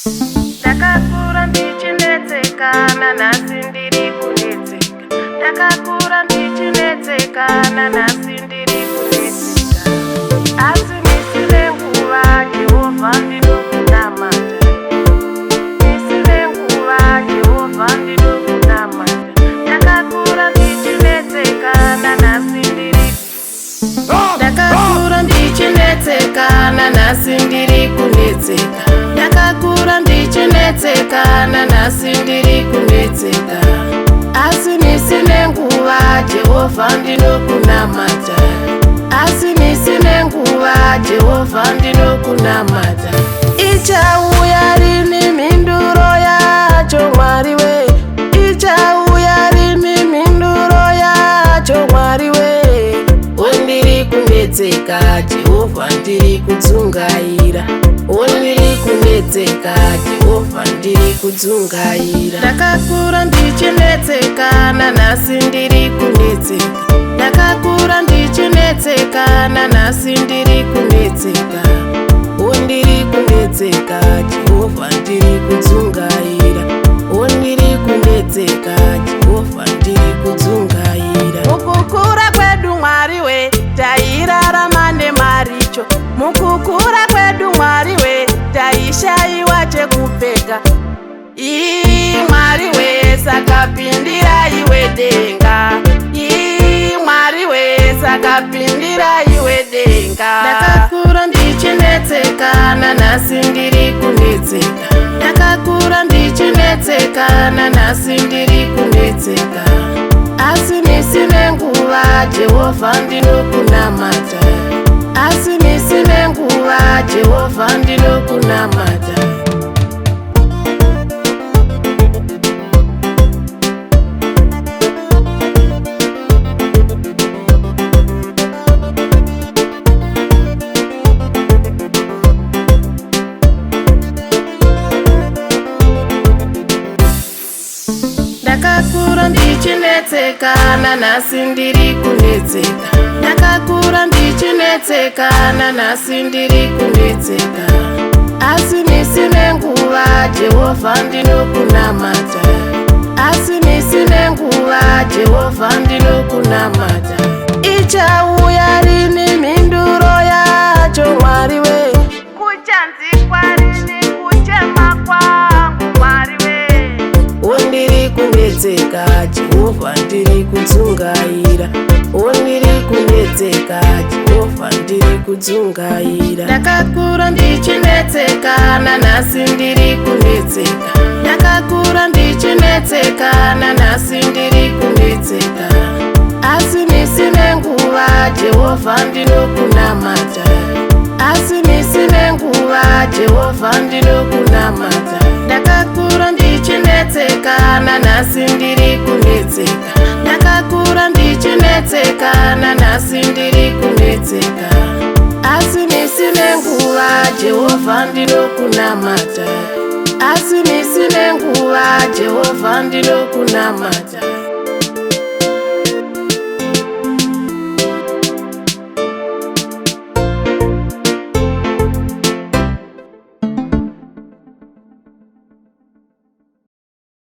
Ndakakura ndichinetseka, nanhasi ndiri kunetseka. Ndakakura ndichinetseka, nanhasi ndiri kunetseka. Asi misi nenguva, Jehovha, ndinokunamata. Misi nenguva, Jehovha, ndinokunamata. Ndakakura ndichinetseka, nanhasi ndiri. Ndakakura ndichinetseka, nanhasi ndiri kunetseka. Ndakakura ndichinetseka, nanhasi ndiri kunetseka. Asi misi nenguva, Jehovha, ndinokunamata. Asi misi nenguva, Jehovha, ndinokunamata. Ichauya rini mhinduro yacho, Mwari we? Ichauya rini mhinduro yacho, Mwari we? Ndiri kunetseka, Jehovha, ndiri kudzungaira. Ndiri kunetseka, Jehovha, ndiri kudzungaira. Ndakakura ndichinetseka, nanhasi ndiri kunetseka. Ndakakura ndichinetseka, nanhasi ndiri kunetseka. Ndiri kunetseka, Jehovha, ndiri kudzungaira. Ndiri kunetseka, Jehovha, ndiri kudzungaira. Mukukura kwedu, Mwari we, tairarama nemaricho. Mukukura kwedu, Mwari we, taishayiwa chekupfeka. Ii, Mwari we, saka pindira iwe denga. Ii, Mwari we, saka pindira iwe denga. Ndakakura ndichinetseka, nanhasi ndiri kunetseka. Ndakakura ndichinetseka, nanhasi ndiri kunetseka. Asi misi nenguva, Jehovha, ndinokunamata. Asi misi nenguva, Jehovha, ndinokunamata. Ndakakura ndichinetseka, nanhasi ndiri kunetseka. Ndakakura ndichinetseka, nanhasi ndiri kunetseka. Asi misi nenguva, Jehovha, ndinokunamata. Asi misi nenguva, Jehovha, ndinokunamata. Ichauya rini mhinduro yacho, Mwari we? Kuchanzikwa rini kuchema kwangu, Mwari we? Ndiri kunetseka, Jehovha, ndiri kudzungaira. Ndiri kunetseka, Jehovha, ndiri kudzungaira. Ndakakura ndichinetseka, nanhasi ndiri kunetseka. Ndakakura ndichinetseka, nanhasi ndiri kunetseka. Asi misi nenguva, Jehovha, ndinokunamata. Asi misi nenguva, Jehovha, ndinokunamata. Ndakakura ndichinetseka, nanhasi ndiri kunetseka. Ndakakura ndichinetseka, nanhasi ndiri kunetseka. Asi misi nenguva, Jehovha, ndinokunamata. Asi misi nenguva, Jehovha, ndinokunamata.